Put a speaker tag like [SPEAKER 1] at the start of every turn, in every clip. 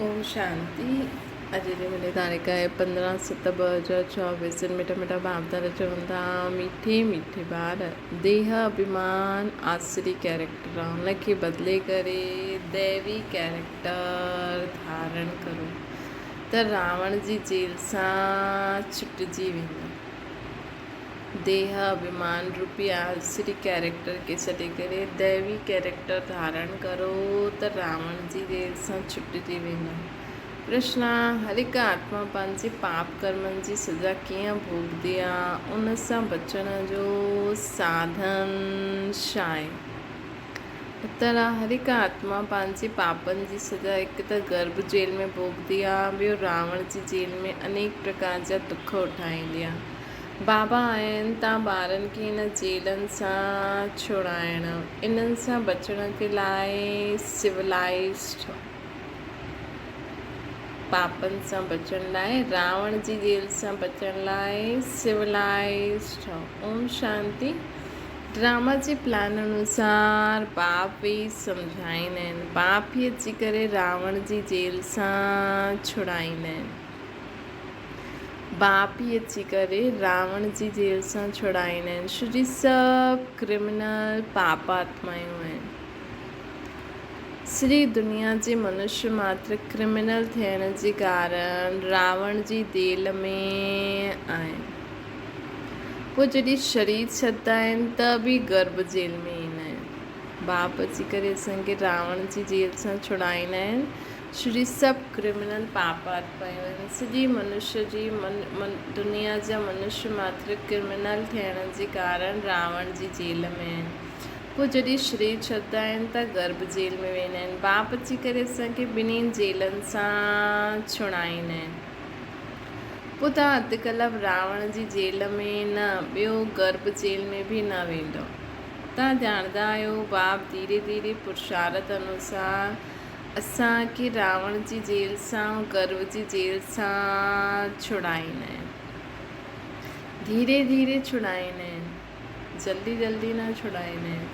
[SPEAKER 1] اوم شانتي اڄ جي ملي تاريخ آهي 15 7 2024 سن مٺا مٺا ڀاوڌار چون ٿا ميٺي ميٺي ٻار ديهه اڀيمان آسري ڪيريڪٽر آ ان کي بدلي ڪري ديوي ڪيريڪٽر ڌارڻ ڪرو ته راوڻ جي جيل سان ڇٽجي ويندا. ديهه اڀيمان روپي آسري ڪئريڪٽر کي ڇڏي ڪري ديوي ڪئريڪٽر ڌارڻ ڪرو ته راوڻ جي جيل سان ڇٽجي ويندؤ. پرشن، هر هڪ آتما پنهنجي پاپ ڪرمن جي سزا ڪيئن ڀوڳندي آ، ان سان بچڻ جو ساڌن ڇا آهي؟ اتر، هر هڪ آتما پنهنجي پاپن جي سزا هڪ ته گرڀ جيل ۾ ڀوڳندي آ، ٻيو راوڻ جي جيل ۾ انيڪ پرڪار جا دک اٺائيندي آ. بابا آهن تان ٻارن کي ان جيلن سان ڇڙائڻ، انهن سان بچڻ جي لاء سولائيزڊ پاپن سان بچڻ لاء راوڻ جي جيل سان بچڻ لاء سولائيزڊ ٺهو. اوم شانتي ڊراما جي پلان انوسار باپ ئي سمجهائيندا آهن. باپ ئي اچي ڪري راوڻ جي جيل سان ڇڙائيندا آهن. باپ ئي اچي ڪري راوڻ جي جيل سان ڇڙائيندا آهن. ڇو جي سڀ ڪرمنل پاپ آتمايون آهن. سڄي دنيا جي منشي ماتر ڪرمنل ٿيڻ جي ڪارڻ راوڻ جي جيل ۾ آهن. پوء جڏهن شرير ڇڏندا آهن ته به گرڀ جيل ۾ ايندا آهن. باپ اچي ڪري اسان کي راوڻ جي جيل سان ڇڙائيندا آهن. شري سڀ ڪرمنل پاپات پيون آهن. سڄي منشي جي دنيا جا منشي ماتر ڪرمنل ٿيڻ جي ڪارڻ راوڻ جي جيل ۾ آهن. پوء جڏهن شرير ڇڏندا آهن ته گرڀ جيل ۾ ويندا آهن. باپ اچي ڪري اسان کي ٻنهي جيلن سان ڇڙائيندا آهن. پوء توهان اڌ ڪلاڪ راوڻ جي جيل ۾ نه ٻيو گرڀ جيل ۾ به نه ويندؤ. توهان ڄاڻندا آهيو باپ ڌيري ڌيري پرشارت انوسار اسان کي راوڻ جي جيل سان ۽ گرو جي جيل سان ڇڙائيندا آهن. ڌيري ڌيري ڇڙائيندا آهن. جلدي جلدي نه ڇڙائيندا آهن.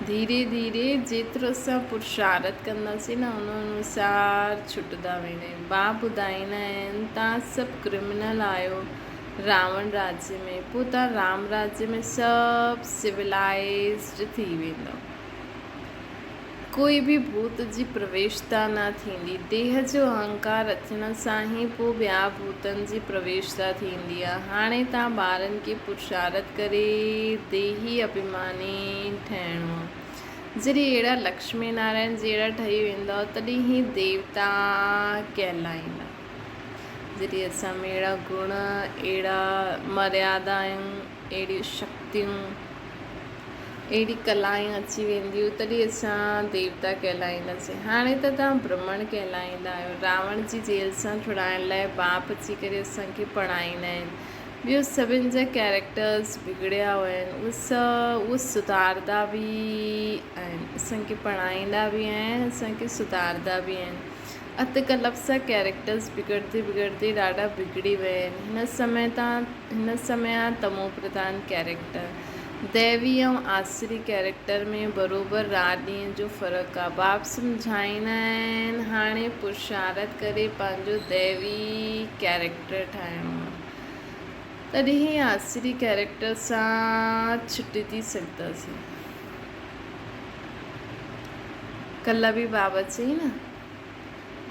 [SPEAKER 1] ڌيري ڌيري جيترو اسان پرشارت ڪنداسين نه ان انوسار ڇٽندا ويندا آهن. با ٻڌائيندا آهن تان سڀ ڪرمنل آهيو راوڻ راجيه ۾ پوء تان رام راجيه ۾ سڀ سولائيزڊ ٿي ويندؤ. ڪوئي به ڀوت جي پرويشتا نه ٿيندي. ديهه جو اهنڪار اچڻ سان ئي پوء ٻيا ڀوتن جي پرويشتا ٿيندي آ. هاڻي تان ٻارن کي پرشارت ڪري ديهي اڀيماني ٺهڻو آ. جڏهن اهڙا لڪشمي نارائڻ جهڙا ٺهي ويندؤ تڏهن ئي ديوتا ڪهلائيندا. جڏهن اسان ۾ اهڙا گڻ، اهڙا مريادائون، اهڙيون شڪتيون. اهڙي ڪلائون اچي وينديون، تڏهن اسان ديوتا ڪهلائينداسين. هاڻي ته توهان برهمڻ ڪهلائيندا آهيو. راوڻ جي جيل سان ڇڙائڻ لاء باپ اچي ڪري اسان کي پڙهائيندا آهن. ٻيو سڀن جا ڪئريڪٽرز بگڙيا هئا آهن، اهي سڀ اهي سڌارندا به آهن. اسان کي پڙهائيندا به آهن، اسان کي سڌارندا به آهن. اڌ ڪلپ سان ڪئريڪٽرز بگڙدي بگڙدي ڏاڍا بگڙي ويا آهن. هن سمي تان هن سمي آ تمو پرڌان ڪئريڪٽر. ديوي ۽ آسري ڪئريڪٽر ۾ بروبر رات ڏينهن جو فرق آ. باپ سمجهائيندا آهن هاڻي پرشارت ڪري پنهنجو ديوي ڪئريڪٽر ٺاهڻو آ تڏهن ئي آسري ڪئريڪٽر سان ڇٽجي سگهنداسين. ڪلهه به بابا چئي نه.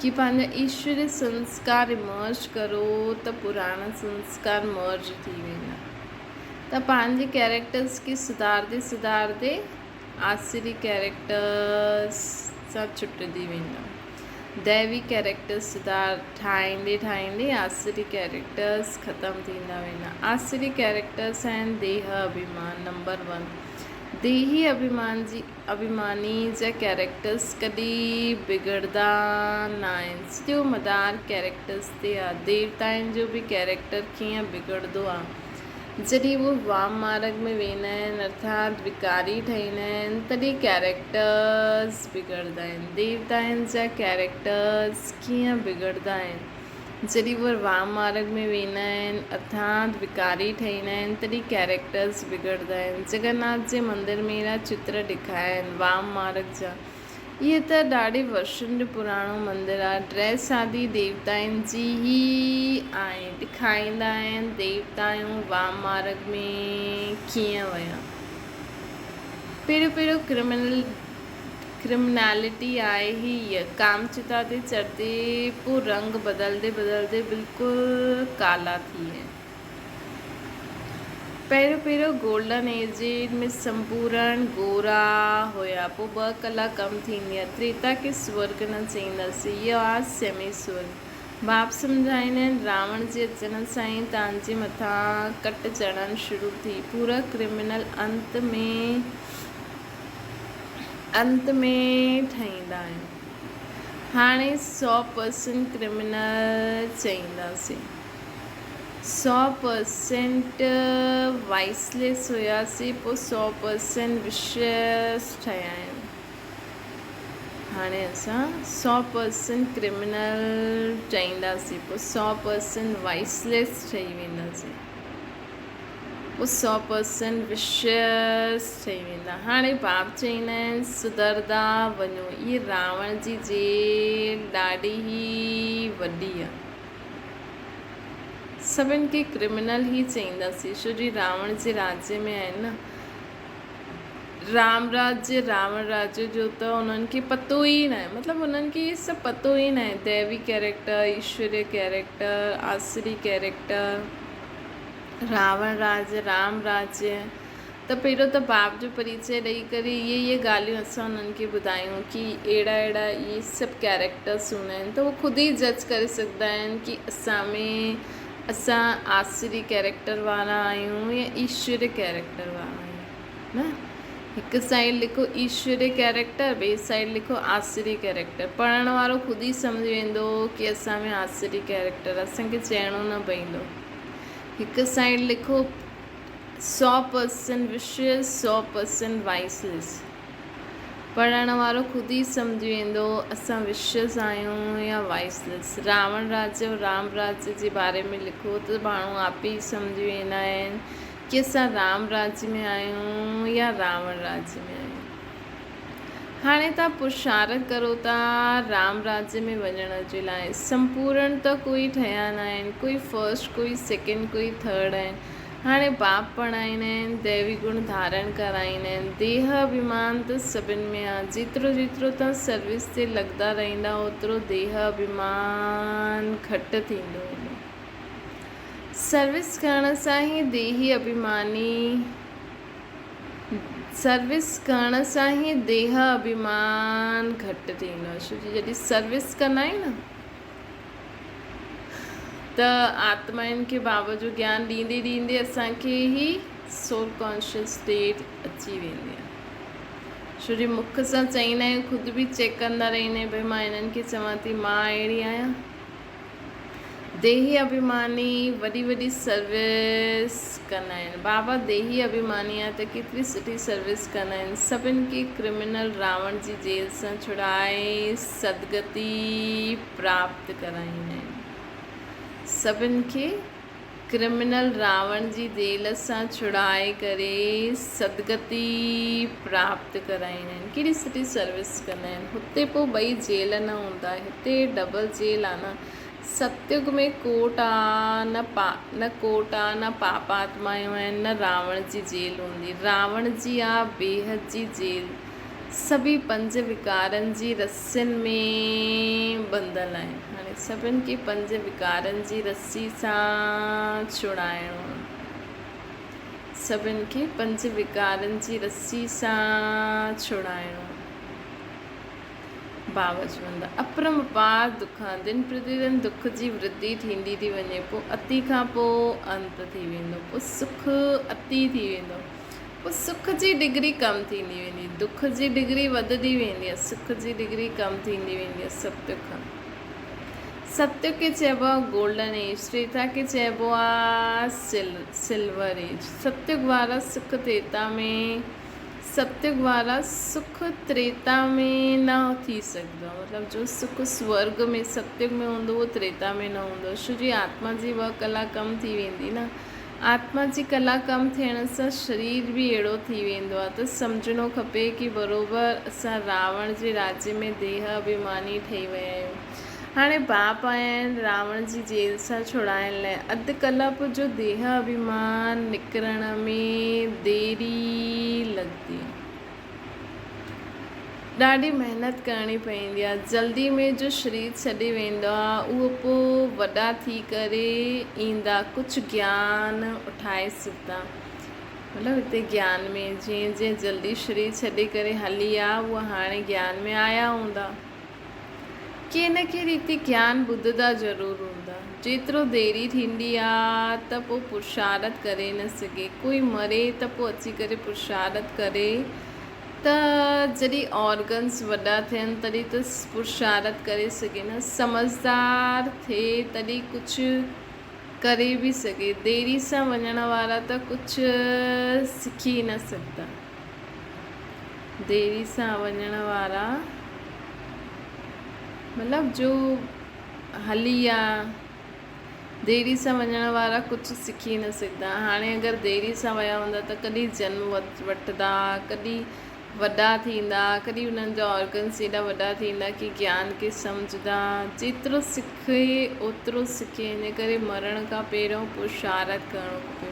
[SPEAKER 1] ڪي پنهنجا ايشوري سنسڪار مرج ڪرو ته پراڻا سنسڪار مرج ٿي ويندا ته پنهنجي ڪيريڪٽرس کي سڌاردي سڌاردي آسري ڪيريڪٽرس سان ڇٽجي ويندا. ديوي ڪيريڪٽرس سڌار ٺاهيندي ٺاهيندي آسري ڪيريڪٽرس ختم ٿيندا ويندا. آسري ڪيريڪٽرس آهن ديهه اڀيمان نمبر ون. ديهي اڀيمان جي اڀيماني جا ڪيريڪٽرس ڪڏهن بگڙدا ناهن. سڄو مدار ڪيريڪٽرس تي آ. ديوتائن جو به ڪيريڪٽر ڪيئن بگڙدو آ. جڏهن هو وام مارڳ ۾ ويندا آهن ارٿات وڪاري ٺهيندا آهن تڏهن ڪيريڪٽرس بگڙدا آهن. ديوتائن جا ڪيريڪٽرس ڪيئن بگڙدا آهن. جڏهن اهي وام مارڳ ۾ ويندا آهن، ارٿات وڪاري ٺهيندا آهن، تڏهن ڪئريڪٽرس بگڙدا آهن. جگناٿ جي مندر ۾ اهڙا چتر ڏکايا آهن وام مارڳ جا. اهي ته ڏاڍي ورشن جو پراڻو مندر آهي. ڊريس آدي ديوتائن جي ئي آهي. ڏکائيندا آهن ديوتائون وام مارڳ ۾ ڪيئن ويا. پهريون پهريون ڪرمنل ڪرمنالٽي آهي هيء. ڪام چتا تي چڙهندي پوء رنگ بدلدي بدلدي بلڪل ڪالا ٿي ويا. پهريون پهريون گولڊن ايج ۾ سمپورڻ گورا هيا پوء ٻه ڪلا ڪم ٿيندي آ تريتا کي سورگ نه چئينداسين اهو آ سيمي سورگ باپ سمجهائيندا آهن راوڻ جي اچڻ سان ئي تان جي مٿان ڪٽ چڙهڻ شروع ٿي پورا ڪرمنل انت ۾ انت ۾ ٺهيندا آهن هاڻي 100% ڪرمنل چئينداسين. 100% وائسليس هياسين پوء 100% وشيس ٺهيا آهيون. هاڻي اسان 100% ڪرمنل چئينداسين پوء 100% وائسليس ٺهي وينداسين پوء 100% وشيس ٺهي ويندا. هاڻي باپ چئيندا آهن سڌردا وڃو. هي راوڻ جي جيل ڏاڍي ئي وڏي آهي. سڀن کي ڪرمنل ئي چئينداسين ڇو جي راوڻ جي راجيه ۾ آهن نه. رام راجيه راوڻ راجيه جو ته انهن کي پتو ئي ناهي مطلب انهن کي اهي سڀ پتو ئي ناهي ديوي ڪيريڪٽر ايشوريه ڪيريڪٽر آسري ڪيريڪٽر راوڻ راجيه رام راجيه ته پهريون ته باپ جو پريچي ڏئي ڪري اهي اهي ڳالهيون اسان انهن کي ٻڌايون ڪي اهڙا اهڙا اهي سڀ ڪيريڪٽرس هوندا آهن ته هو خود ئي جج ڪري سگهندا آهن ڪي اسان ۾ اسان آسري ڪيريڪٽر وارا آهيون يا ايشوري ڪيريڪٽر وارا آهيون نه هڪ سائيڊ لکو ايشوري ڪيريڪٽر ٻئي سائيڊ لکو آسري ڪيريڪٽر پڙهڻ وارو خود ئي سمجهي ويندو ڪي اسان ۾ آسري ڪيريڪٽر اسان کي چئڻو نه پوندو هڪ سائيڊ لکو 100% وشيس 100% وائسلس پڙهڻ وارو خود ئي سمجهي ويندو اسان وشيس آهيون يا وائسلس راوڻ راجيه ۽ رام راجيه جي باري ۾ لکو ته ماڻهو آپ ئي سمجهي ويندا آهن ڪي اسان رام راجيه ۾ آهيون يا راوڻ راجيه ۾ آهيون هاڻي توهان پرشارٿ ڪرو ٿا رام راجيه ۾ وڃڻ جي لاء. سمپورڻ ته ڪوئي ٺهيا ناهن، ڪوئي فرسٽ، ڪوئي سيڪنڊ، ڪوئي ٿرڊ آهن. هاڻي باپ پڙهائيندا آهن، ديوي گڻ ڌارڻ ڪرائيندا آهن. ديهه اڀيمان ته سڀن ۾ آهي. جيترو جيترو توهان سروس تي لڳندا رهندا اوترو ديهه اڀيمان گهٽ ٿيندو ويندو. سروس ڪرڻ سان ئي ديهي اڀيماني. سروس ڪرڻ سان ئي ديهه اڀيمان گهٽ ٿيندو آهي ڇو جو جڏهن سروس ڪندا آهيون نه ته آتمائن کي بابا جو گيان ڏيندي ڏيندي اسان کي ئي سول ڪانشس اسٽيٽ اچي ويندي آهي ڇو جو مک سان چئيندا آهيون خود به چيڪ ڪندا رهندا آهيون ڀئي مان هنن کي چوان ٿي مان اهڙي آهيان ديهي اڀيماني وڏي وڏي سروس ڪندا آهن. بابا ديهي اڀيماني آهي ته ڪيتري سٺي سروس ڪندا آهن. سڀن کي ڪرمنل راوڻ جي جيل سان ڇڙائي سدگتي پراپت ڪرائيندا آهن. سڀن کي ڪرمنل راوڻ جي جيل سان ڇڙائي ڪري سدگتي پراپت ڪرائيندا آهن. ڪيڏي سٺي سروس ڪندا آهن. هتي پوء ٻئي جيل نه هوندا. هتي ڊبل جيل آ نه. ستيگ ۾ ڪوٽ آ نه پا نه ڪوٽ آ نه پاپ آتمايون آهن نه راوڻ جي جيل هوندي. راوڻ جي آ بيحد جي جيل. سڀئي پنج وڪارن جي رسين ۾ ٻنڌل آهن. هاڻي سڀن کي پنج وڪارن جي رسي سان ڇڙائڻو آ. سڀن کي پنج وڪارن جي رسي سان ڇڙائڻو آ. ڀاو چوندا، اپرم اپار دک آ، دن پرتي دن دک جي ورڌي ٿيندي ٿي وڃي، پوء اتي کان پوء انت ٿي ويندو، پوء سک اتي ٿي ويندو، پوء سک جي ڊگري ڪم ٿيندي ويندي، دک جي ڊگري وڌندي ويندي آ، سک جي ڊگري ڪم ٿيندي ويندي آ، ستيگ کان ستيگ کي چئبو آ گولڊن ايج، تريتا کي چئبو آ سلور ايج، ستيگ وارا سک تريتا ۾. ستيگ وارا سک تريتا ۾ نه ٿي سگهندو آهي مطلب جو سک سورگ ۾ ستيگ ۾ هوندو اهو تريتا ۾ نه هوندو ڇو جي آتما جي اها ڪلا ڪم ٿي ويندي نه آتما جي ڪلا ڪم ٿيڻ سان شرير به اهڙو ٿي ويندو آهي ته سمجهڻو کپي ڪي بروبر اسان راوڻ جي راڄ ۾ ديهه اڀيماني ٺهي ويا آهيون. هاڻي باپ آيا آهن راوڻ جي جيل سان ڇڙائڻ لاء. اڌ ڪلپ جو ديهه اڀيمان نڪرڻ ۾ ديري لڳندي آهي. ڏاڍي محنت ڪرڻي پوندي آهي. جلدي ۾ جو شرير ڇڏي ويندو آهي اهو پوء وڏا ٿي ڪري ايندا ڪجهه گيان اٺائي سگهندا. مطلب هتي گيان ۾ جيئن جيئن جلدي شرير ڇڏي ڪري هلي آ اهو هاڻي گيان ۾ آيا هوندا. ڪي نه ڪي ريتي گيان ٻڌندا ضرور هوندا. جيترو ديري ٿيندي آ ته پوء پرشارت ڪري نه سگهي. ڪوئي مري ته پوء اچي ڪري پرشارت ڪري ته جڏهن آرگنس وڏا ٿين تڏهن ته پرشارت ڪري سگهي نه. سمجهدار ٿئي تڏهن ڪجهه ڪري به سگهي. ديري سان وڃڻ وارا ته ڪجهه سکي نه سگهندا. ديري سان وڃڻ وارا مطلب جو هلي يا ديري سان وڃڻ وارا ڪجهه سکي نه سگهندا. هاڻي اگر ديري سان ويا هوندا ته ڪڏهن جنم وٺندا، ڪڏهن وڏا ٿيندا، ڪڏهن انهن جا آرگنس ايڏا وڏا ٿيندا ڪي گيان کي سمجهندا. جيترو سکي اوترو سکي، ان ڪري مرڻ کان پهريون پرشارٿ ڪرڻو کپي.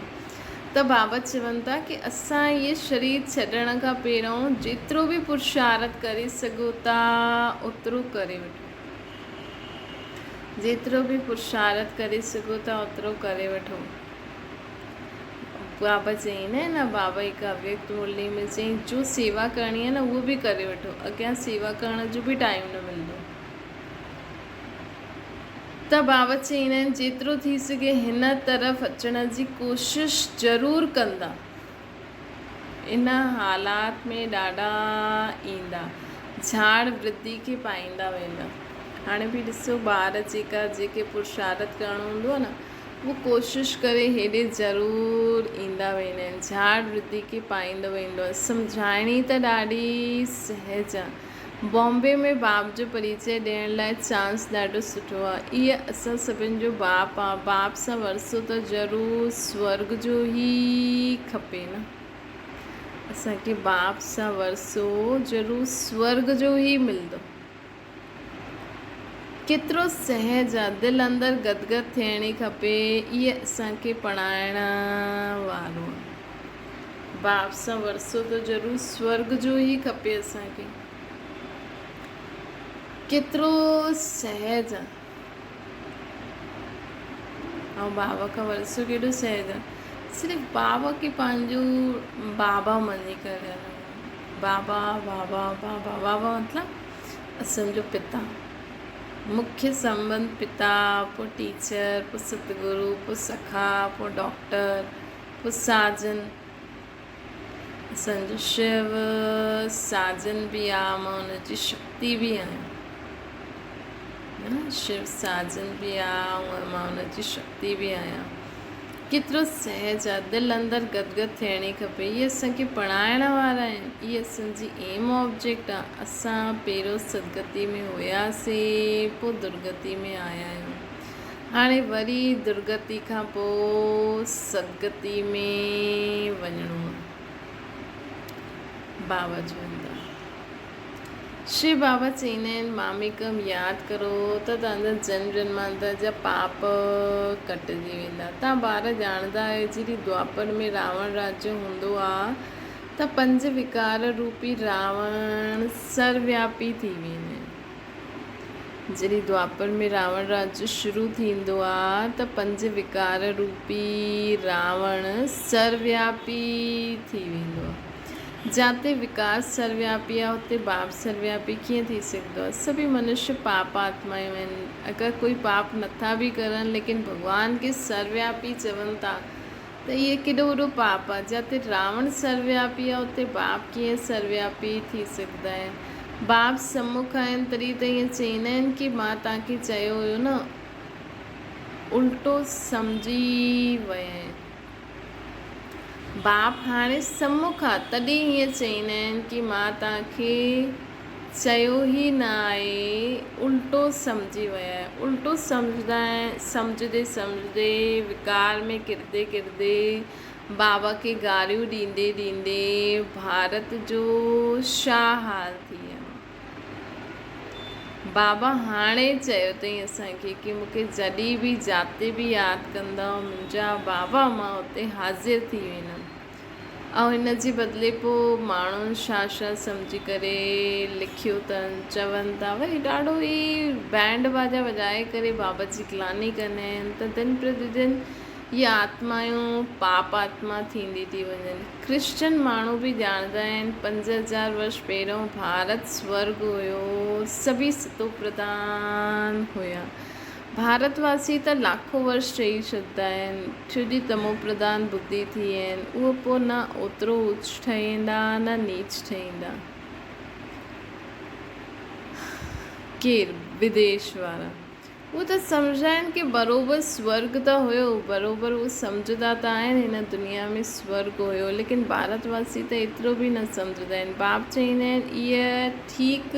[SPEAKER 1] ته بابا چون ٿا ڪي اسان هيء شرير ڇڏڻ کان پهريون جيترو به پرشارٿ ڪري سگهو ٿا اوترو ڪري وٺو. جيترو به پرشارٿ ڪري سگهو ٿا اوترو ڪري وٺو. بابا چيائين نه نه بابا هڪ اويڪت مرلي ۾ چيائين جو سيوا ڪرڻي آهي نه اهو به ڪري وٺو اڳيان سيوا ڪرڻ جو به ٽائيم نه ملندو. ته بابا چئيندا آهن جيترو ٿي سگهي هن طرف اچڻ جي ڪوشش ضرور ڪندا. ان حالات ۾ ڏاڍا ايندا. جھاڙ ورڌي کي پائيندا ويندا. هاڻي به ڏسو ٻار جيڪا جيڪي پرشارت ڪرڻو هوندو آهي نه اهو ڪوشش ڪري هيڏي ضرور ايندا ويندا آهن. جھاڙ ورڌي کي پائيندو ويندو آهي. سمجھائڻي ته ڏاڍي سهج آهي. بامبي ۾ باپ جو پريچئه ڏيڻ لاء چانس ڏاڍو سٺو آ. ايء اسان سڀن جو باپ آ. باپ سان ورثو ته ضرور سورڳ جو ئي کپي نه. اسان کي باپ سان ورثو ضرور سورڳ جو ئي ملندو. ڪيترو سهج آ. دل اندر گدگد ٿيڻي کپي. ايء اسان کي پڙهائڻ وارو آ. باپ سان ورثو ته ضرور سورڳ جو ئي کپي اسان کي. ڪيترو سهج آ. ۽ بابا کان ورثو ڪيڏو سهج آ. صرف بابا کي پنهنجو بابا مڃي ڪري هلڻو. بابا بابا بابا بابا مطلب اسان جو پتا. مکيه سنٻنڌ پتا پوء ٽيچر پوء ستگرو پوء سکا پوء ڊاڪٽر. پوء ساجن اسان جو شو ساجن به آ مان ان جي شڪتي به آهيان شو ساجن به آ ۽ مان ان جي شڪتي به آهيان ڪيترو سهج آ دل اندر گدگد ٿيڻي کپي اهي اسان کي پڙهائڻ وارا آهن اهي اسان جي ايم آبجيڪٽ آ اسان پهريون سدگتي ۾ هياسي پوء درگتي ۾ آيا آهيون هاڻي وري درگتي کان پوء سدگتي ۾ وڃڻو آهي. بابا چون ٿا. شو بابا چئيندا آهن ماميڪم ياد ڪرو ته توهان جا جنم جنمانتر جا پاپ ڪٽجي ويندا. توهان ٻار ڄاڻندا آهيو جڏهن دوآپر ۾ راوڻ راجيو هوندو آهي ته پنج وڪار روپي راوڻ سروياپي ٿي ويندا آهن. جڏهن دوآپر ۾ راوڻ راڄ شروع ٿيندو آ ته پنج وڪار روپي راوڻ سروياپي ٿي ويندو آ. جاتي وڪار سروياپي آ اتي باپ سروياپي ڪيئن ٿي سگهندو آ؟ سڀئي منشيه پاپ آتمايون آهن. اگر ڪوئي پاپ نٿا به ڪرن ليڪن ڀڳوان کي سروياپي چون ٿا ته اهي ڪيڏو وڏو پاپ آ. جاتي راوڻ سروياپي آ اتي باپ ڪيئن سروياپي ٿي سگهندا آهن. باپ سمک آهن تڏهن ته ائين چئيندا آهن ڪي مان توهان کي چيو هيو نه الٽو سمجهي وئين. باپ هاڻي سمک آ تڏهن ائين چئيندا آهن ڪي مان توهان کي چيو ئي نه آهي، الٽو سمجهي ويا آهيو. الٽو سمجهندا سمجهندي سمجهندي وڪار ۾ ڪرندي ڪرندي بابا کي گاريون ڏيندي ڏيندي ڀارت جو ڇا حال ٿي ويو. بابا هاڻي چيو اٿئي اسان کي ڪي مون کي جڏهن به جاتي به ياد ڪندؤ منهنجا بابا مان اتي حاضر ٿي ويندم. ۽ ان جي بدلي پوء ماڻهن ڇا ڇا سمجهي ڪري لکيو اٿن، چون ٿا وري ڏاڍو ئي بينڊ باجا وڄائي ڪري بابا جي گلاني ڪندا آهن ته دن پرتي دن اهي آتمائون پاپ آتما ٿيندي ٿي وڃن. ڪرسچن ماڻهو به ڄاڻندا آهن 5000 ورش پهريون ڀارت سورڳ هيو، سڀئي ستو پرڌان هيا. ڀارت واسي ته لاکو ورش چئي ڇڏدا آهن، ڇو جي تمو پرڌان ٻڌي ٿي آهن، اهو پوء نه اوترو اوچ ٺهيندا نه نيچ ٺهيندا. ڪير؟ وديش وارا. اهو ته سمجهندا آهن ڪي بروبر سورڳ ته هيو، بروبر اهو سمجهندا ته آهن هن دنيا ۾ سورڳ هيو، ليڪن ڀارت واسي ته ايترو به نه سمجهندا آهن. باپ چئيندا آهن اهي ٺيڪ.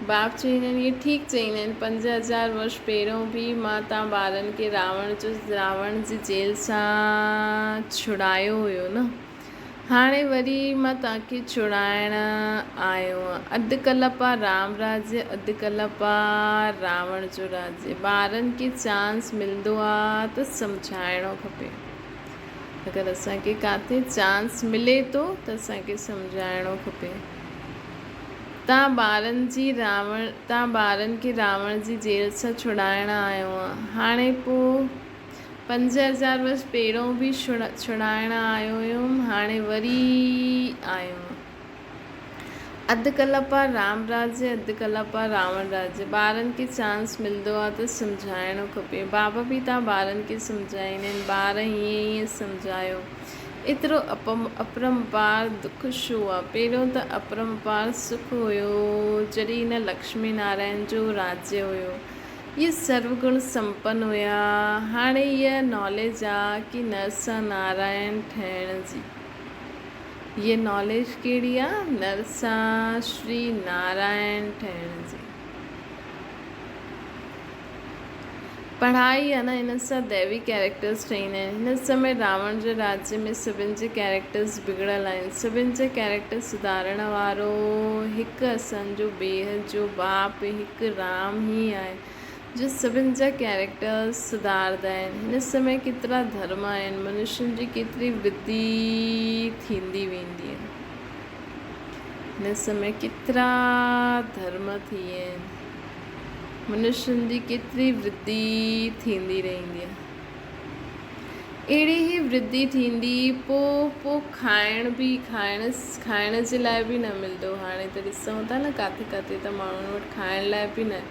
[SPEAKER 1] باپ چئيندا آهن، اهي ٺيڪ چئيندا آهن، 5000 ورش پهريون به مان توهان ٻارن کي راوڻ جو راوڻ جي جيل سان ڇڙايو هيو نه؟ هاڻي وري مان توهان کي ڇڙائڻ آيو آهيان. اڌ ڪلپ آ رام راڄ، اڌ ڪلپ آ راوڻ جو راڄ. ٻارن کي چانس ملندو آ ته سمجهائڻو کپي. اگر اسان کي ڪاٿي چانس ملي ٿو ته اسان کي سمجهائڻو کپي. تان ٻارن جي راوڻ تان ٻارن کي راوڻ جي جيل سان ڇڙائڻ آيو آن. هاڻي پوء 5000 ورس پهريون به ڇڙائڻ آيو هيم، هاڻي وري آيو آن. اڌ ڪلپا رام راڄ، اڌ ڪلپا راوڻ راڄ. ٻارن کي چانس ملندو آ ته سمجهائڻو کپي. بابا به تان ٻارن کي سمجهائيندا آهن، ٻار هيئن هيئن سمجهايو. ايترو اپرمپار دک ڇو آ؟ پهريون ته اپرمپار سک هيو، جڏهن هن لڪشمي نارائڻ جو راجيه هيو. اهي سرو گڻ سمپن هيا. هاڻي هيء ناليج آ ڪي نر سان نارائڻ ٺهڻ جي. هيء ناليج ڪهڙي آ؟ نر سان شري نارائڻ ٺهڻ جي. پڙهائي يا نه هن سان ديوي ڪيريڪٽرز ٺهيندا آهن. هن سمي راوڻ جي راجيه ۾ سڀن جي ڪيريڪٽرز بگڙيل آهن. سڀن جا ڪيريڪٽر سڌارڻ وارو هڪ اسان جو بيحد جو باپ هڪ رام ئي آهي جو سڀن جا ڪيريڪٽرز سڌارندا آهن. هن سمي ڪيترا ڌرم آهن، منشين جي ڪيتري ورڌي ٿيندي ويندي آهي. هن سمي ڪيترا ڌرم ٿي ويا آهن. منشين جي ڪيتري ورڌي ٿيندي رهندي آهي. اهڙي ئي ورڌي ٿيندي پوء پوء کائڻ به کائڻ کائڻ جي لاء به نه ملندو. هاڻي ته ڏسون ٿا نه ڪاٿي ڪاٿي ته ماڻهن وٽ کائڻ لاء به نه.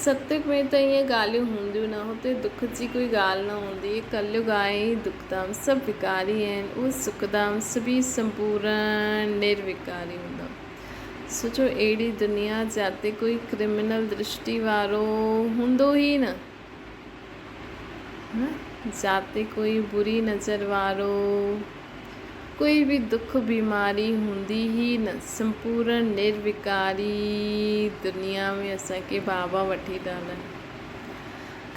[SPEAKER 1] ستيگ ۾ ته ائين ڳالهيون هونديون نه. هتي دک جي ڪوئي ڳالهه نه هوندي. ڪليگ آهي ئي دکڌام. سڀ وڪاري آهن. اهو سکڌام سڀئي سمپورڻ نروڪاري هوندو. سوچو اهڙي دنيا جاتي ڪوئي ڪرمنل درشٽي وارو هوندو ئي نه، جاتي ڪوئي بري نظر وارو، ڪوئي به دک بيماري هوندي ئي نه، سمپورڻ نروڪاري دنيا ۾ اسان کي بابا وٺي ٿا هلن.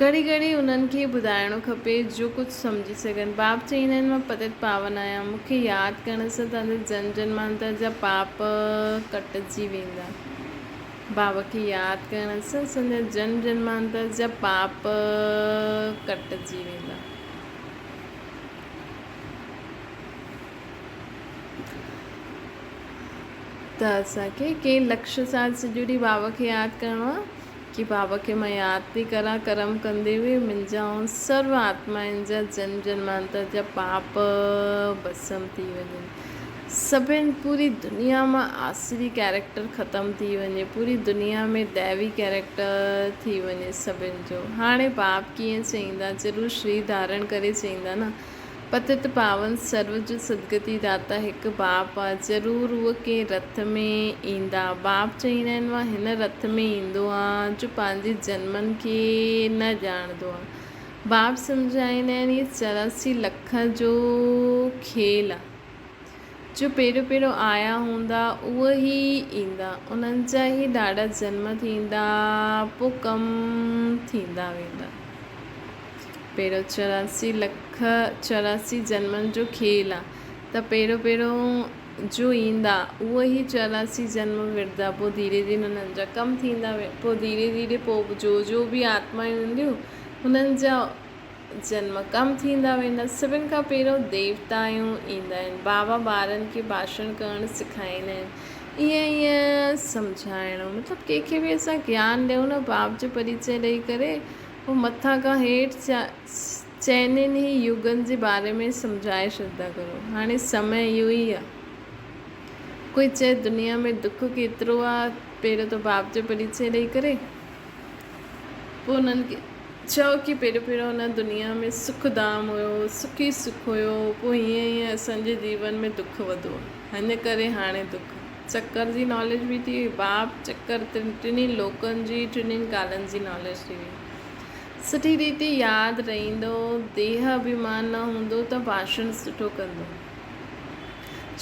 [SPEAKER 1] گهڙي گهڙي انهن کي ٻڌائڻو کپي جو ڪجهه سمجهي سگهن. باب چئيندا آهن مان پتيت پاون آهيان، مون کي ياد ڪرڻ سان توهان جا جنم جنمانتر جا پاپ ڪٽجي ويندا. باب کي ياد ڪرڻ سان اسان جا جنم جنمانتر جا پاپ ڪٽجي ويندا. ته اسان کي ڪنهن لڪش سان سڄو ڏينهن باب کي ياد ڪرڻو آهي. ڪي بابا کي مان ياد ٿي ڪران ڪرم ڪندي هئي منهنجا ۽ سرو آتمائن جا جنم جنمانتر جا پاپ ڀسم ٿي وڃن سڀن پوري دنيا مان آسري ڪيريڪٽر ختم ٿي وڃي پوري دنيا ۾ ديوي ڪيريڪٽر ٿي وڃي سڀن جو هاڻي باپ ڪيئن چئيندا ضرور شرير ڌارڻ ڪري چئيندا نه پتت پاون سرو جو سدگتي داتا هڪ باپ آ، ضرور هو ڪنهن رٿ ۾ ايندا. باپ چئيندا آهن مان هن رٿ ۾ ايندو آن جو پنهنجي جنمن کي نه ڄاڻندو آن. باپ سمجهائيندا آهن هي 84 لک جو کيل آ. جو پهريون پهريون آيا هوندا اهي ئي ايندا، انهن جا ئي ڏاڍا جنم ٿيندا، پوء ڪم ٿيندا ويندا. پهريون 84 لک 84 جنمن جو کيل آ ته پهريون پهريون جو ايندا اهي ئي 84 جنم وڙهندا پوء ڌيري ڌيري انهن جا ڪم ٿيندا پوء ڌيري ڌيري پوء جو جو به آتمائون اينديون انهن جا جنم ڪم ٿيندا ويندا. سڀن کان پهريون ديوتائون ايندا آهن. بابا ٻارن کي ڀاشڻ ڪرڻ سکائيندا آهن. ائين ائين سمجهائڻو مطلب ڪنهن کي به اسان گيان ڏيون نه باپ جو پريچي ڏئي ڪري پوء مٿان کان هيٺ چئنين ئي يگن جي باري ۾ سمجهائي ڇڏندا ڪرو. هاڻي سمي اهو ئي آهي. ڪوئي چئي دنيا ۾ دک ڪيترو آهي پهريون ته باپ جو پريچي ڏئي ڪري پوء انهن کي چئو ڪي پهريون پهريون هن دنيا ۾ سک ڌام هيو، سک ئي سک هيو، پوء هيئن هيئن اسان جي جيون ۾ دک وڌو، هن ڪري هاڻي دک. چڪر جي ناليج به ٿي وئي، باپ چڪر ٽنهي لوڪن جي، ٽنهي ڪالن جي ناليج ٿي وئي. سٺي ريتي ياد رهندو، ديهه اڀيمان نه هوندو ته ڀاشڻ سٺو ڪندو.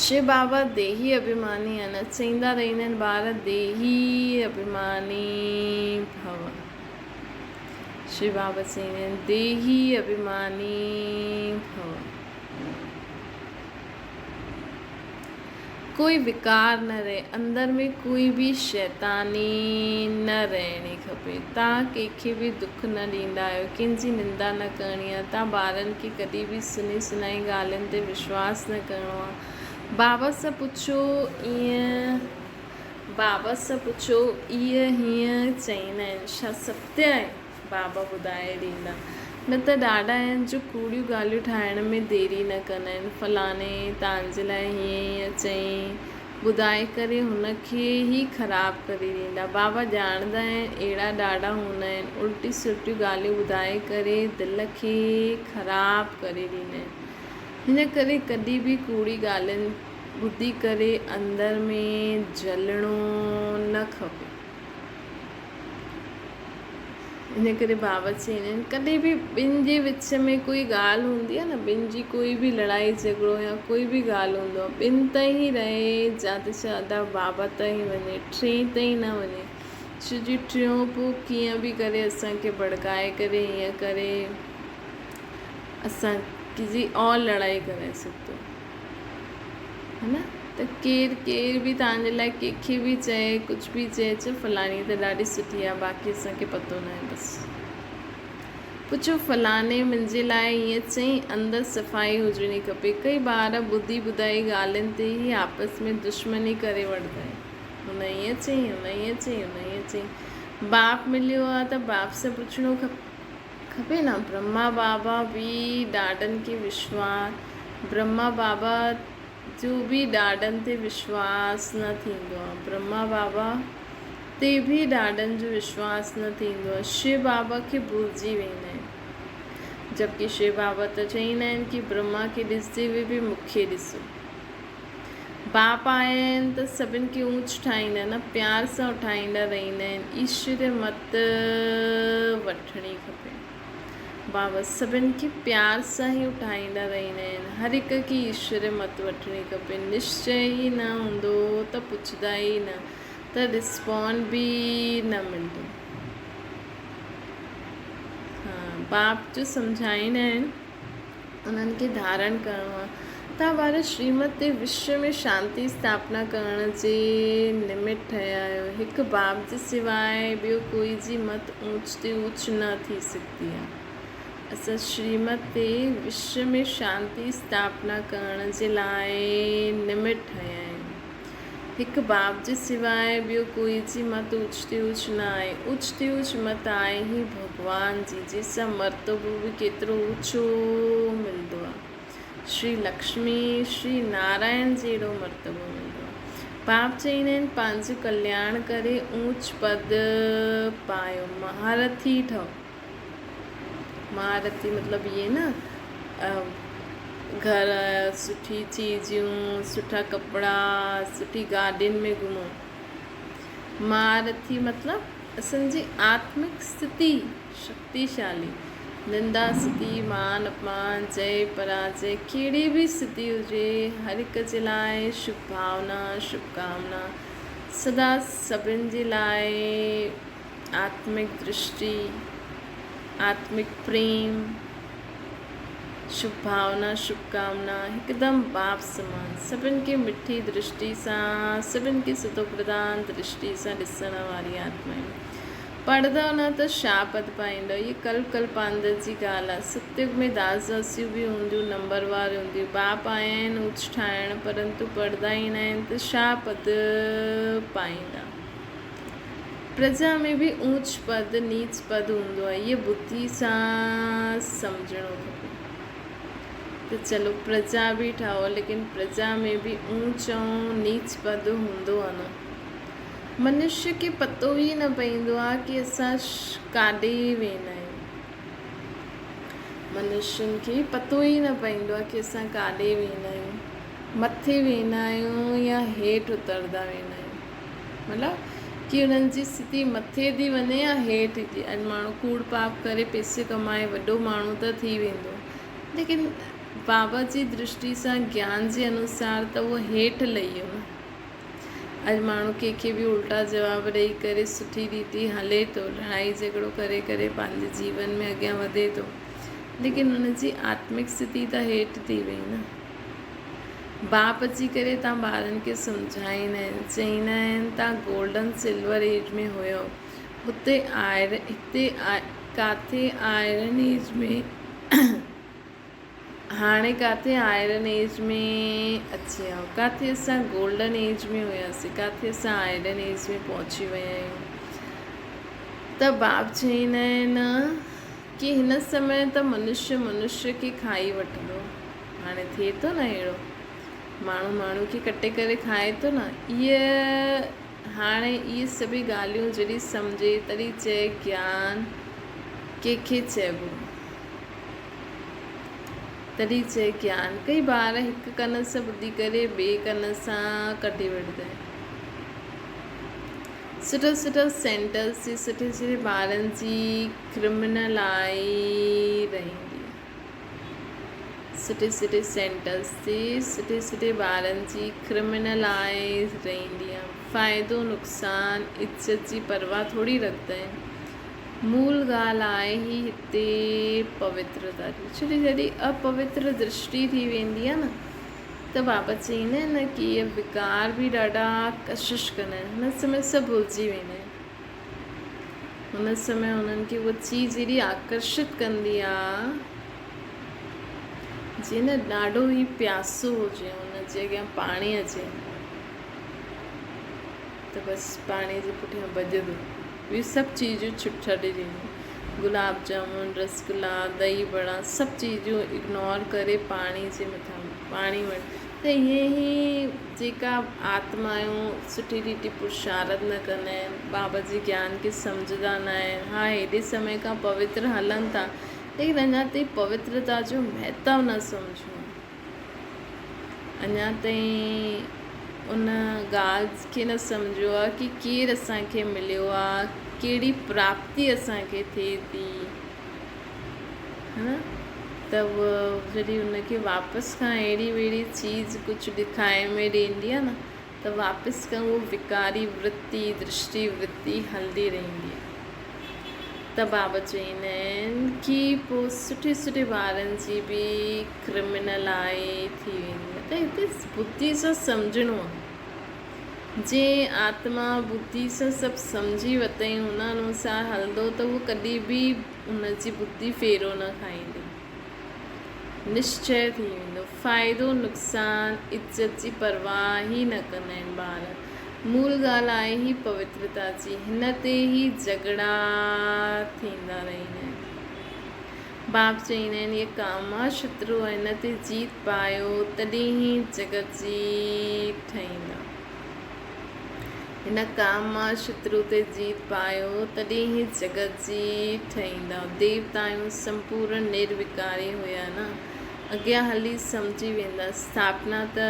[SPEAKER 1] شو بابا ديهي اڀيماني آهن، چئيندا رهندا آهن ٻار ديهي اڀيماني ڀو. شو بابا چئيندا آهن ديهي اڀيماني ڀو. ڪوئي وڪار نه رهي، اندر ۾ ڪوئي به شيطاني نه رهڻي کپي. تان ڪنهن کي به دک نه ڏيندا آهيو، ڪنهن جي نندا نه ڪرڻي آهي، تان ٻارن کي ڪڏهن به سني سنائي ڳالهين تي وشواس نه ڪرڻو آهي. بابا سان پڇو ايئن بابا سان پڇو ايئن هيئن چئيندا آهن، ڇا ستيه آهي؟ بابا ٻڌائي ڏيندا. نه ته ڏاڍا آهن جو ڪوڙيون ڳالهيون ٺاهڻ ۾ ديري نه ڪندا آهن. فلاڻي تان جي لاء هيئن هيئن چيائين ٻڌائي ڪري هن کي ئي خراب ڪري ڏيندا. بابا ڄاڻندا آهن اهڙا ڏاڍا هوندا آهن. الٽيون سلٽيون ڳالهيون ٻڌائي ڪري دل کي خراب ڪري ڏيندا آهن. هن ڪري ڪڏهن به ڪوڙي ڳالهين ٻڌي ڪري اندر ۾ جلڻو نه کپي. ان ڪري بابا چوندا آهن ڪڏهن به ٻن جي وچ ۾ ڪوئي ڳالهه هوندي آهي نه ٻن جي ڪوئي به لڙائي جهڳڙو يا ڪوئي به ڳالهه هوندو آهي ٻن تائين ئي رهي جا ته ڇا ادا بابا تائين وڃي ٽئين تائين نه وڃي ڇو جي ٽيون پوء ڪيئن به ڪري اسان کي ڀڙڪائي ڪري ائين ڪري اسان جي اور لڙائي ڪرائي سگهندو ها نه ته ڪير ڪير به توهان جي لاء ڪنهن کي به چئي ڪجهه به چئي چئي فلاڻي ته ڏاڍي سٺي آهي باقي اسان کي پتو ناهي بس پڇو فلاڻي منهنجي لاء ائين چئي اندر صفائي هجڻي کپي ڪئي ٻار ٻڌي ٻڌائي ڳالهين تي ئي آپس ۾ دشمني ڪري وٺندا آهن هن ائين چئي هن ائين چئي هن ائين چئي باپ مليو آهي ته باپ سان پڇڻو کپي کپي نه برهما بابا به ڏاڏن کي وشواس برهما بابا جو به ڏاڏن تي وشواس نه ٿيندو آهي برهما بابا تي به ڏاڏن جو وشواس نه ٿيندو آهي شو بابا کي ڀلجي ويندا آهن جبڪه شو بابا ته چئيندا آهن ڪي برهما کي ڏسندي هوئي به مون کي ڏسو باپ آيا آهن ته سڀن کي اونچ ٺاهيندا نه پيار سان اٺائيندا رهندا آهن ايشوري مت وٺڻي کپي بابا سڀن کي پيار سان ئي اٺائيندا رهندا آهن هر هڪ کي ايشوري مت وٺڻي کپي نشچي ئي نه هوندو ته پڇندا ئي نه ته رسپانڊ به نه ملندو ها باپ جو سمجهائيندا آهن انهن کي ڌارڻ ڪرڻو آهي. تان ٻار شريمت تي وشو ۾ شانتي اسٿاپنا ڪرڻ جي نمت ٺهيا آهيو. هڪ باپ جي سواء ٻيو ڪوئي جي مت اوچ تي اوچ نه ٿي سگهندي آهي. اسان شريمت تي وشو ۾ شانتي اسٿاپنا ڪرڻ جي لاء نمت ٺهيا آهيون. هڪ باپ جي سواء ٻيو ڪوئي جي مت اوچ تي اوچ نه آهي. اوچ تي اوچ مت آهي هي ڀڳوان جي، جنهن سان مرتبو به ڪيترو اوچو ملندو آهي. شري لڪشمي، شري نارائڻ جهڙو مرتبو ملندو آهي. باپ چئيندا آهن پنهنجو ڪلياڻ ڪري اوچ پد پايو، مهارٿي ٺهو. مهارٿي مطلب اهي نه گهر، سٺي چيزيون، سٺا ڪپڙا، سٺي گاڏين ۾ گهمو. مهارٿي مطلب اسان جي آتمڪ اسٿتي شڪتيشالي. نندا ستي، مان اپمان، جئه پراجئه، ڪهڙي به ستي هجي، هر هڪ جي لاء شڀ ڀاونا، شڀ ڪامنا، سدا سڀن جي لاء آتمڪ درشٽي، آتمڪ پريم، شڀ ڀاونا، شڀ ڪامنا، هڪدم باپ سمان، سڀن کي مٺي درشٽي سان، سڀن کي ستوپرڌان درشٽي سان ڏسڻ واري آتما آهيون. پڙهندؤ نه ته شا پد پائيندؤ. هيء ڪلپ ڪلپاندر جي ڳالهه آهي. ستيگ ۾ داس داسيون به هونديون، نمبروار هونديون. باپ آيا آهن اوچ ٺاهڻ، پرنتو پڙهندا ئي ناهن ته شا پد پائيندا. پرجا ۾ به اوچ پد، نيچ پد هوندو آهي. هيء ٻڌي سان سمجهڻو کپي ته چلو پرجا به ٺاهو، ليڪن پرجا ۾ به اوچ ۽ نيچ پد هوندو آهي نه. منشيء کي پتو ئي نه پئيندو آهي ڪي اسان ڪاڏي ويندا آهيون. منشين کي پتو ئي نه پئيندو آهي ڪي اسان ڪاڏي ويندا آهيون. مٿي ويندا آهيون يا هيٺ اتردا ويندا آهيون. مطلب ڪي انهن جي اسٿتي مٿي ٿي وڃي يا هيٺ ٿي. اڄ ماڻهو ڪوڙ پاپ ڪري پئسي ڪمائي وڏو ماڻهو ته ٿي ويندو ليڪن بابا جي درشٽي سان گيان جي انوسار ته اهو هيٺ لهي ويو نه. اڄ ماڻهو ڪنهن کي به الٽا جواب ڏئي ڪري سٺي ريتي هلي ٿو، لڙائي جهڳڙو ڪري ڪري پنهنجي جيون ۾ اڳيان وڌي ٿو، ليڪن ان جي آتمڪ اسٿتي ته هيٺ ٿي وئي نه. باپ اچي ڪري تان ٻارن کي سمجهائيندا آهن، چئيندا آهن تان گولڊن سلور ايج ۾ هيو، هتي آئر هتي ڪاٿي آئرن ايج ۾. هاڻي ڪاٿي آئرن ايج ۾ اچي ويا آهيون، ڪاٿي اسان گولڊن ايج ۾ هياسين، ڪاٿي اسان آئرن ايج ۾ پهچي ويا آهيون ته باب چئيندا آهن ڪي هن سمي ته منشي منشي کي کائي وٺندو. هاڻي ٿئي ٿو نه اهڙو، ماڻهو ماڻهو کي ڪٽي ڪري کائي ٿو نه. اهي هاڻي اهي سڀئي ڳالهيون جڏهن سمجهي تڏهن چئي گيان ڪنهن کي چئبو. تڏهن چئي گيان. ڪئي ٻار هڪ ڪن سان ٻڌي ڪري ٻئي ڪن سان ڪڍي وٺندا آهن. سٺا سٺا سينٽرس جي سٺي سٺي ٻارن جي ڪرمنل آئي رهندي آهي. سٺي سٺي سينٽرس جي سٺي سٺي ٻارن جي ڪرمنل آئي رهندي آهي. فائدو نقصان عزت جي پرواهه ٿوري رکندا آهن. مول ڳالهه آهي هي هتي پوترتا جي. ڇو جو جڏهن اپوتر درشٽي ٿي ويندي آهي نه ته بابا چئيندا آهن نه ڪي اهي وڪار به ڏاڍا ڪشش ڪندا آهن. هن سمي سڀ ڀلجي ويندا آهن. هن سمي هنن کي اها چيز ايڏي آڪرشت ڪندي آهي جيئن نه ڏاڍو ئي پياسو هجي هن جي اڳيان پاڻي اچي ته بس پاڻي جي پٺيان ڀڄندو. اهي سڀ چيزون ڇٽ ڇڏي ڏنيون. گلاب جامن، رسگلا، دهي وڙا سڀ چيزون اگنور ڪري پاڻي جي مٿان پاڻي وٽ ته ائين ئي جيڪا آتمائون سٺي ريتي پرشارت نه ڪندا آهن، بابا جي گيان کي سمجهندا نه آهن، ها هيڏي سمي کان پوتر هلن ٿا ليڪن اڃا تائين پوترتا جو مهتو نه سمجهيو آهي. اڃا تائين ان ڳالهه کي نه سمجهيو آهي ڪي ڪير اسان کي مليو آهي، ڪهڙي پراپتي اسان کي ٿئي ٿي ها ته جڏهن ان کي واپس کان اهڙي وهڙي چيز ڪجهه ڏکائي ۾ ڏيندي آهي نه ته واپس کان اهو وڪاري ورتي، درشٽي ورتي هلندي رهندي آهي. ته بابا چئيندا آهن ڪي پوء سٺي سٺي ٻارن جي به ڪرمنل آئي ٿي ويندي آهي ته هتي ٻڌي سان سمجهڻو آهي. جنهن آتما ٻڌي سان سڀ سمجهي ورتائين ان انوسار هلندو ته اهو ڪڏهن به ان جي ٻڌي ڦيرو نه کائيندي. نشچي ٿي ويندو. فائدو نقصان عزت جي پرواهه ئي نه ڪندا آهن ٻار. مول ڳالهه آهي ئي پوترتا جي. هن تي ئي جهڳڙا ٿيندا رهندا آهن. باپ چئيندا آهن اهي ڪاما شترو آهن، هن تي جيت پايو تڏهن ئي جڳت جي ٺهيندا. هن ڪاما شترو تي جيت پايو تڏهن ئي جڳت جي ٺهيندا. ديوتائون سمپورن نروڪاري هيا نه؟ اڳيان هلي سمجهي ويندا. اسٿاپنا ته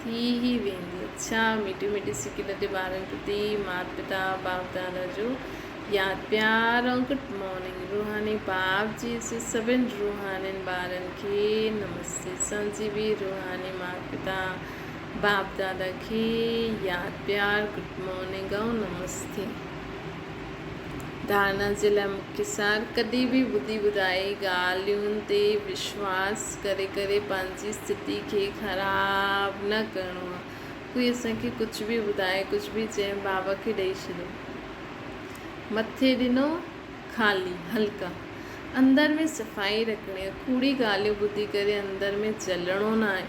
[SPEAKER 1] ٿي ئي ويندي. اڇا ميٺي ميٺي سڪي لڌي ٻارن پرتي مات پتا باپ دادا جو ياد پيار ۽ گڊ مارننگ روحاني باپ جي جي سڀن روحانين ٻارن کي نمستي سنجيوي روحاني مات پتا باپ دادا کي ياد پيار گڊ مارننگ ۽ نمستي. ڌارڻا جي لاء مکيه سار ڪڏهن به ٻڌي ٻڌائي ڳالهين تي وشواس ڪري ڪري پنهنجي اسٿتي کي خراب نه ڪرڻو آهي ڪوئي اسان کي ڪجهه به ٻڌائي ڪجهه به چئي بابا کي ڏئي ڇڏيو. مٿي ڏنو خالي حلقا. اندر ۾ صفائي رکڻي آهي. ڪوڙي ڳالهيون ٻڌي ڪري اندر ۾ جلڻو نه آهي.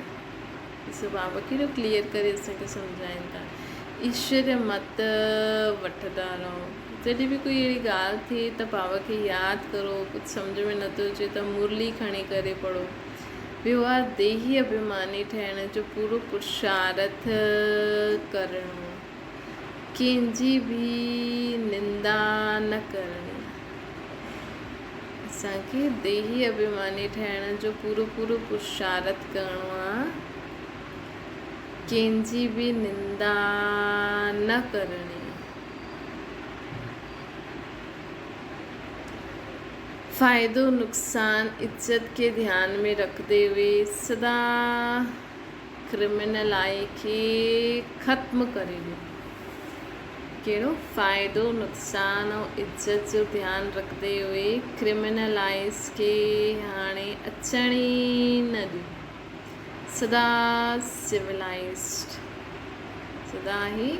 [SPEAKER 1] ڏسو بابا ڪيڏو ڪليئر ڪري اسان کي سمجهائين ٿا. ايشور مت وٺندا رهو. جڏهن به ڪوئي اهڙي ڳالهه ٿئي ته بابا کي ياد ڪرو. ڪجهه سمجهه ۾ نٿو اچي ته مرلي کڻي ڪري پڙهو. ٻيو آهي ديهي اڀيماني ٺهڻ جو پورو پرشارٿ ڪرڻو. ڪنهن جي به نندا نه ڪرڻي. اسان کي ديهي اڀيماني ٺهڻ جو پورو پورو پرشارٿ ڪرڻو آ. ڪنهن جي به نندا نه ڪرڻي. فائدو نقصان عزت کي ڌيان ۾ رکندي هوئي سدا ڪرمنلائي کي ختم ڪري ڏيو. ڪهڙو فائدو نقصان ۽ عزت جو ڌيان رکندي هوئي ڪرمنلائيز کي هاڻي اچڻ ئي نه ڏيو. سدا سولائيزڊ سدا هي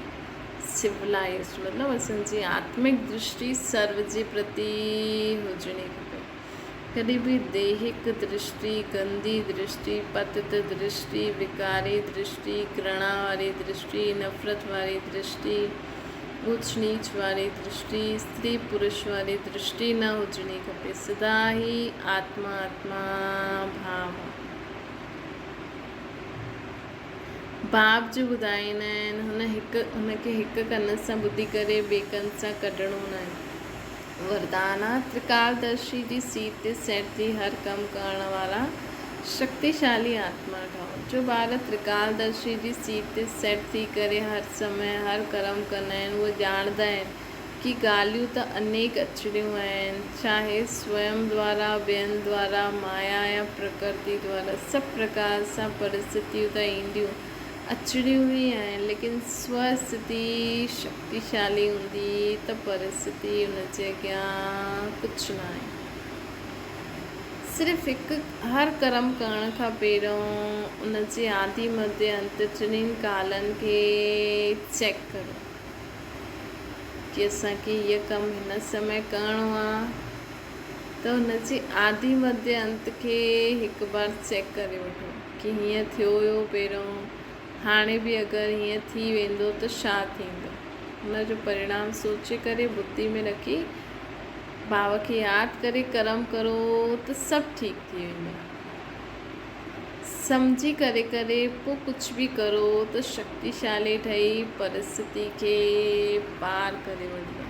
[SPEAKER 1] سولائيزڊ مطلب اسان جي آتمڪ درشٽي سرو جي پرتي هجڻي کپي. ڪڏهن به ديهڪ درشٽي، گندي درشٽي، پتت درشٽي، وڪاري درشٽي، گرڻا واري درشٽي، نفرت واري درشٽي، اوچ نيچ واري درشٽي، استري پرش واري درشٽي نه هجڻي کپي. سدا ئي آتما آتما ڀاو. باب جو ٻڌائيندا آهن، هن هڪ هن کي هڪ ڪن سان ٻڌي ڪري ٻئي ڪن سان ڪڍڻو ناهي. وردان آ، ترڪالدرشي جي سيٽ تي سيٽ ٿي هر ڪم ڪرڻ وارا شڪتيشالي آتما ٺهو. جو ٻار ترڪالدرشي جي سيٽ تي سيٽ ٿي ڪري هر سمي هر ڪرم ڪندا آهن، اهي ڄاڻندا آهن ڪي ڳالهيون ته انيڪ اچڻيون آهن، چاهي سويم دوارا، ٻين دوارا، مايا يا پرڪرتي دوارا، سڀ پرڪار سان پرسٿتيون ته اينديون، اچڻيون ئي آهن، ليڪن سو اسٿتي شڪتيشالي هوندي ته پرسٿتي ان جي اڳيان ڪجهه ناهي. صرف هڪ هر ڪرم ڪرڻ کان پهريون ان جي آدي مڌ انت ٽنهي ڪالن کي چيڪ ڪريو. ڪي اسان کي هيء ڪم هن سمي ڪرڻو آ ته ان جي آدي مڌ انت کي هڪ بار چيڪ ڪري وٺو ڪي هيئن ٿيو هيو پهريون هاڻي به اگر هيئن ٿي ويندو ته ڇا ٿيندو ان جو پرڻام سوچي ڪري بڌي ۾ رکي ڀاء کي ياد ڪري ڪرم ڪرو ته سڀ ٺيڪ ٿي ويندو. سمجهي ڪري ڪري پوء ڪجهه به ڪرو ته شڪتيشالي ٺهي پرسٿتي کي پار ڪري وٺندا.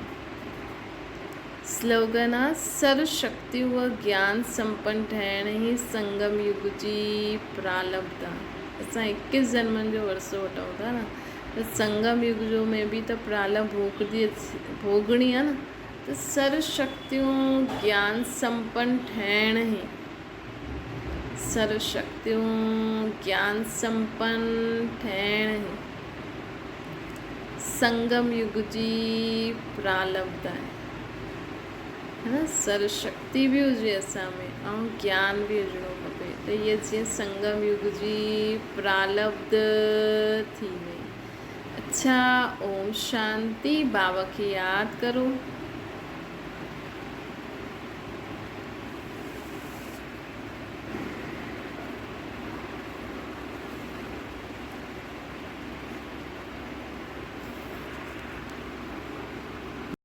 [SPEAKER 1] سلوگن آ سرو شڪتيون و گيان سمپن ٺهڻ هي سنگم يگ جي پرالبڌ آ. اسان اڪيس جنمن جو ورثو وٺون ٿا نه ته سنگم يگ جو ۾ به ته پرالب ڀوڳڻي آ نه ته سرو شڪتيون گيان سمپن ٺهڻ هي سرو شڪتيون گيان سمپن ٺهڻ هي سنگم يگ جي پرالبڌ آهي. ها نه سرو شڪتي به هجي اسان ۾ ۽ گيان به هجڻو کپي ته هيء جيئن سنگم يگ جي پرالبڌ ٿي وئي. اڇا اوم شانتي بابا کي ياد ڪرو.